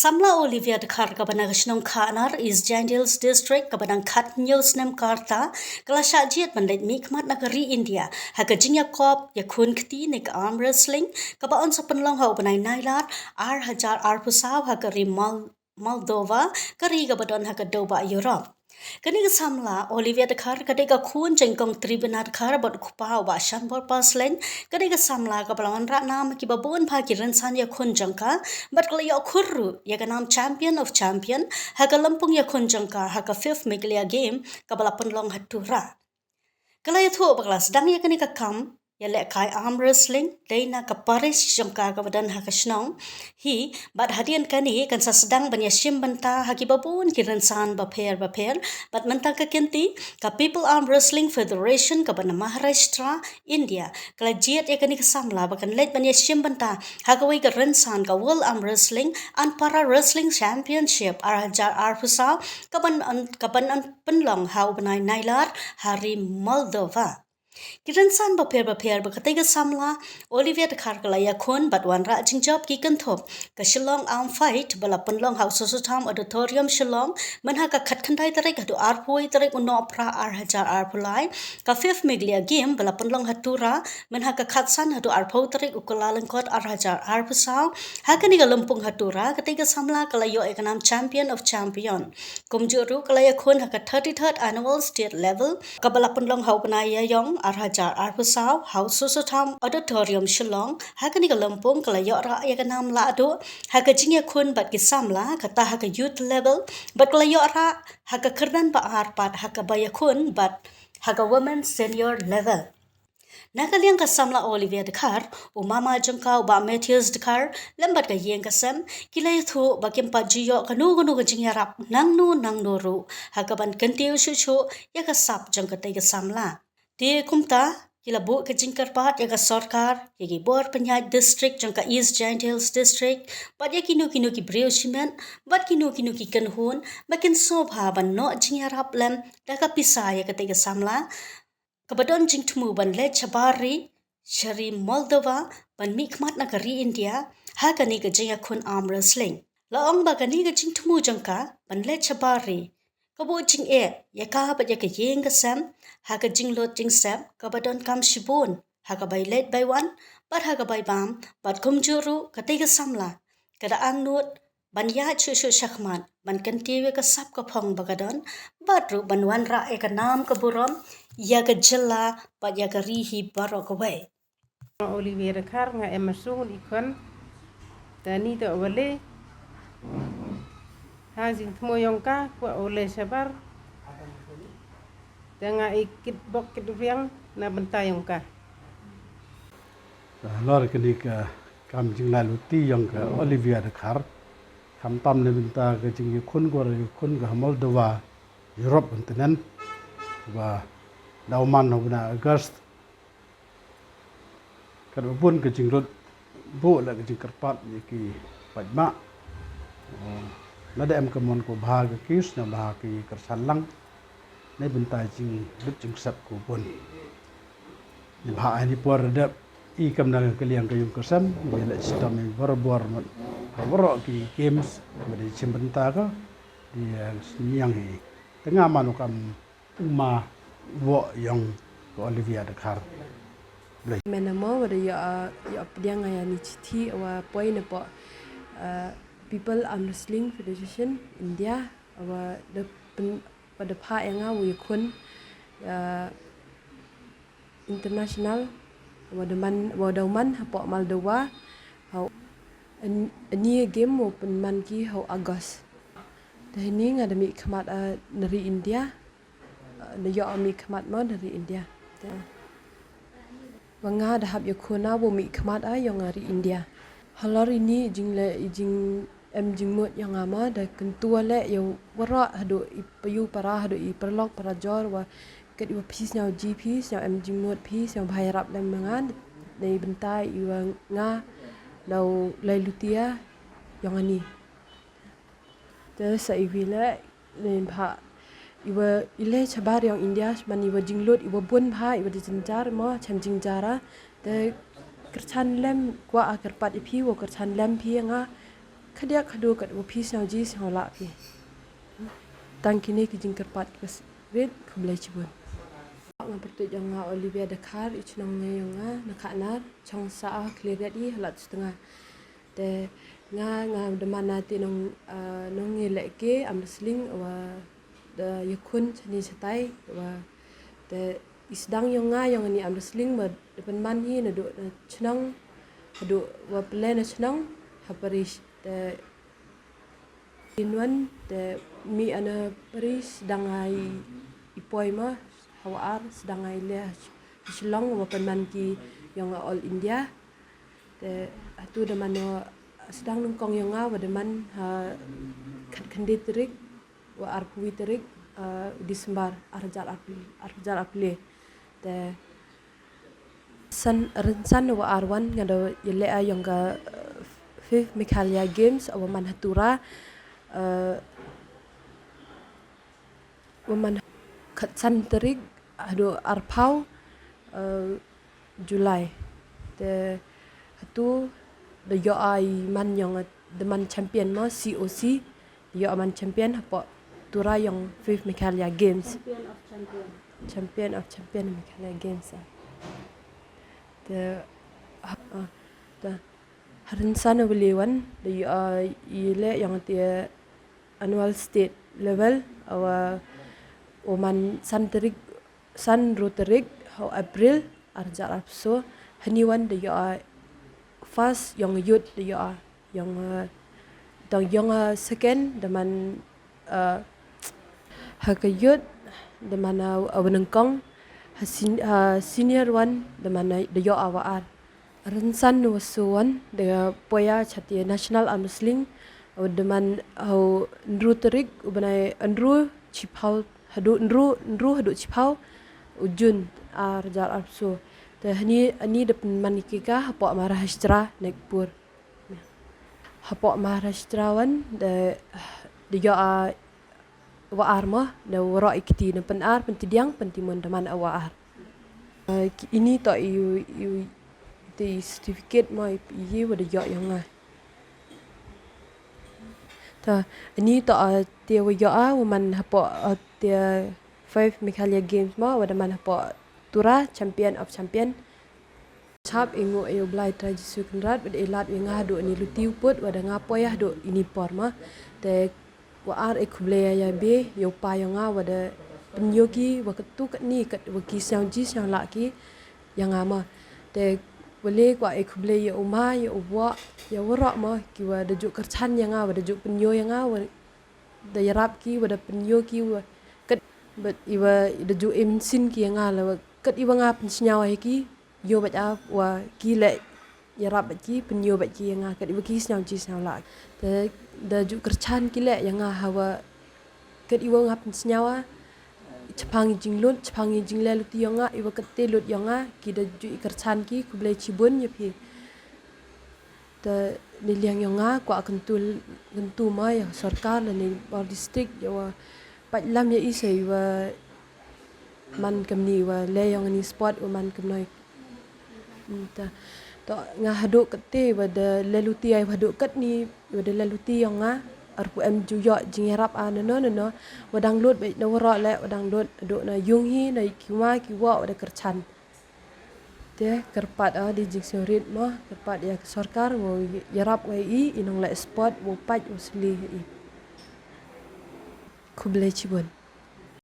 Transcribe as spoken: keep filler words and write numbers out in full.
Samla Olivia Dkhar kaba na ka shnong Khanar, East Jaintia Hills District, kaba dang khathynñiew snem ka rta, ka la shah jied ban leit mihkhmat na ka ri India ha ka jingïakop ïakhun kti ne ka arm wrestling, kaba yn sa pynlong ha u bnai Nailar ar hajar arphew saw ha ka ri Mol- Moldova, ka ri kaba don ha ka dewbah Europe. Kane ka samla Olivia Dkhar ka dei ka khun jong i Kong Tribina Dkhar bad u kpa u Bah Shanbor Parslein. Ka dei ka samla kaba la wanrah nam ha kiba bun bha ki rynsan ïakhun jong ka, bad ka la ïoh khur ruh ïa ka nam Champion of Champion ha ka lympung ïakhun jong ka ha ka fifth Meghalaya Game kaba la pynlong ha Tura. Ka la ïathuh ba ka la sdang ïa kane ka kam ïalehkai arm wrestling dei na ka parish jong ka kaba don ha ka shnong hi, bad hadien kane kan sa sdang ban ïashim bynta ha kiba bun ki rynsan bapher bapher. Bad mynta ka kynti, ka People Arm Wrestling Federation kaba na Maharashtra, India, ka la jied ïa kane ka samla ba kan leit ban ïashim bynta ha kawei ka rynsan, ka World Arm Wrestling and Para Wrestling Championship ar hajar arphew saw, kaban yn- kaban yn pynlong ha u bnai Nailar ha ri Moldova. Ki rynsan bapher bapher ba katei ka samla Olivia Dkhar ka la ïakhun bad wanrah jingjop ki kynthup ka Shillong Arm Fight ba la pynlong ha u Sossotham Auditorium Shillong mynha ka khatkhyndai tarik haduh arphew tarik u Nohprah ar hajar arphew lai, ka fifth Meghalaya Game ba la pynlong ha Tura mynha ka khatsan haduh arphew tarik u Kyllalyngkot ar hajar arphew saw. Ha kane ka lympung ha Tura, katei ka samla ka la ïoh ïa ka nam Champion of Champion. Kumjuh ruh ka la ïakhun ha ka thirty-third Annual State Level kaba la pynlong ha u bnai Ïaïong ar hajar arphew saw ha u Sossotham Auditorium Shillong. Ha kane ka lympung ka la ïoh rah ïa ka nam lahduh ha ka jingïakhun bad ki samla, kata ha ka Youth Level, bad ka la ïoh rah ha ka kyrdan ba ar pat ha kaba ïakhun bad ha ka Women Senior Level. Na ka liang ka samla Olivia Dkhar, u mama jong ka u Bah Matthews Dkhar, lem bad ka ïing ka sem, ki la ïathuh ba kim pat ju ïoh kano kano ka jingïarap nangno nangno ruh ha kaban kyntiew shuh shuh ïa ka sap jong katei ka samla. Te kumta ki la buh ka jingkyrpad ïa ka sorkar, ïa ki bor pynïaid district jong ka East Jaintia Hills District, bad ïa kino kino ki briew shimet bad kino kino ki kynhun ba kin sngewbha ban noh jingïarap lem da ka pisa ïa katei ka samla kaba don jingthmu ban leit shabar ri sha ri Moldova ban mihkhmat na ka ri India ha kane ka jingïakhun arm wrestling. La ong ba kane ka jingthmu jong ka ban leit shabar ri ka buh jingeh ïa ka bad ïa ka ïing ka sem ha ka jinglut jingsep kaba donkam shibun ha ka bai leit bai wan bad ha ka bai bam, bad kumjuh ruh katei ka samla ka da angnud ban ïaid shuh shuh shakhmat ban kyntiew ïa ka sap ka phong ba ka don, bad ruh ban wanrah ïa ka nam ka burom ïa ka jylla bad ïa ka ri hi baroh kawei. Olivia Dkhar, nga em ma sung i khon. Te ni to wale. Ha jingthmu yong ka kwah u leit shabar. Te nga i kit bok kit riang na bynta yong ka. Halor kane ka kam jinglai luti yong ka Olivia Dkhar, khamtam na bynta ka jingïakhun, ka ïakhun ka ha Moldova, Europe continent, ba da u man ha u bnai August. Katba bun ka jinglut buh la ka jingkyrpad ïa ki paidbah. Lada em ka mon ka bha ka ki sngewbha ki kyrshan lang na bynta jinglut jingsep ka bun. Neibhah ha kane por dep i kam na ka liang ka ïung ka sem, ïa leh shitom i barabor, baroh ki games ba dei shim bynta ka, dei sniang hi. Te nga mano kam u ma woh yong ka Olivia Dkhar. Blei. Mynta mo wa da ïoh, ïoh pdiang ïa ni chithi wa poi na poh, eh, People Arm Wrestling Federation India, wa da pyn-, wa da phah ïa nga wa ïakhun, eh, international, wa da man, wa da man hapoh Moldova, ha u, yn-, ïa ni game wa pynman ki ha u August. Te hynne nga da mihkhmat, eh, na ri India, eh, da ïoh mihkhmat mo na ri India. Te wa nga da hap ïakhun na wa mihkhmat, eh, yong ri India. Halor ïa ni jingle, i jing em jingmut yong nga mo da kyntu leh ïa waroh haduh i payu para haduh i paralok parajor wa kat i wa phi sngewji phi sngew em jingmut phi sngewbha ïarap lem ma nga na i bynta i wa nga da u lai lutia yong ani. Te sa i wi leh neibhah i wa i leh shabar yong India man i wa jinglut i wa bun bha i wa da jynjar mo chem jingjara. Te kyrshan lem kwah a kyrpad i phi wa kyrshan lem phi nga Khadiak khadu kat wa phi sngewji sngewlah phi. Tang kine ki jingkyrpad ki bas rit, khublei chibun. Nga pyrtuit ïa nga Olivia Dkhar, i chnong ne ïong nga na Khahnar, chong sa ah Khliehriat i Halat Sutnga. Te nga nga demand na te nong, ah, nong ngi leh ke arm wrestling wa da ïakhun chani chatai wa te i sdang ïong nga ïong ni arm wrestling wa da pynman hi naduh na chnong haduh wa pynleh na chnong ha parish. Te inwan te mi ana parish sdang ai i poi ma hawa ar sdang ai leh Shillong wa pynman ki ïong All India. Te hatu da man wa sdang nyngkong ïong nga wa da man ha khat khyndai tarik wa arphew tarik, eh, December ar hajar arphew, ar hajar arphew. Te san rynsan wa ar wan nga da ïaleh ïong ka, eh, fifth Meghalaya Games wa man ha Tura, eh, wa man khat san tarik haduh arphew, eh, July. Te hatu da ïoh ai man ïong da man champion ma C O C. Da ïoh man champion hapoh Tura ïong fifth Meghalaya Games. Champion of champion. Champion of champion Meghalaya Games, ah. Te ha, ah, te ha rynsan wa le wan da ïoh ai leh ïong te annual state level wa, wa man san tarik, san ru tarik ha April ar hajar arphew. Hani wan da ïoh first ïong youth da ïoh ïong, eh, tang ïong, eh, second da man, eh, ha ka youth da man, eh, wa nyngkong ha sen-, ha senior wan da man, eh, da ïoh wa ar. Rynsan wa su wan da poi ïa chati national arm wrestling wa da man ha ynru tarik u bnai ynru chiphew haduh ynru, ynru haduh chiphew u Jun ar hajar arphew. Te hani, hani da pynman ki ka hapoh Maharashtra Nagpur. Hapoh Maharashtra wan da, da ïoh, ah, wa ar ma da waroh i kti na pyn-ar, pyntidiang, pyntimon da man wa ar. Ah, ki ini to i, i, i te certificate ma i, i wa da ïoh ïong nga. Ta ini to, ah, te wa ïoh, ah, wa man hapoh, ah, te fifth Meghalaya Games ma wa da man hapoh Tura champion of champion. Chap i nguh ïa u Blai Trai Jisu Kynrad wa da i lad ïa nga haduh ini luti u pud wa da nga poi haduh ini por ma. Te wa ar i khublei ïa be ïa u pa ïong nga wa da pynïoh ki wa katto katne kat wa ki sngewji sngewlah ki ïa nga ma. Te wa le kwah i khublei ïa u ma ïa u wah ïa waroh ma ki wa da ju kyrchan ïa nga wa da ju pynïoh ïa nga wa da ïarap ki wa da pynïoh ki wa kat bad i wa da ju im syn ki ïa nga la wa kat i wa nga pynsngew ïa ki ïoh bad a wa ki leh ïarap bad ki pynïoh bad ki ïa nga kat i wa ki sngewji sngewlah. Te da ju kyrchan ki leh ïa nga ha wa kat i wa nga pynsngew a chaphang i jinglut chaphang i jingleh luti ïong nga i wa kat te lut ïong nga ki da ju i kyrchan ki khublei chibun ïa phi. Te ni liang ïong nga kwah kyntu kyntu ma ïa sorkar la ni bor district ïa wa pait lam ïa i sa i wa man kamni wa leh ïong ni sport wa man kamnoi. Hmm, ta to nga haduh kat te wa da leh luti ai wa haduh kat ni wa da leh luti ïong nga arpu em ju ïoh jingïarap a nano nano wa dang lut bad na waroh leh wa dang lut haduh na ïung hi na ki ma ki wa wa da kyrchan. Te kyrpad a di jingsngewrit mo kyrpad ïa ka sorkar wa ïarap wa i i nongleh sport wa pait wa sli i. Khublei chibun.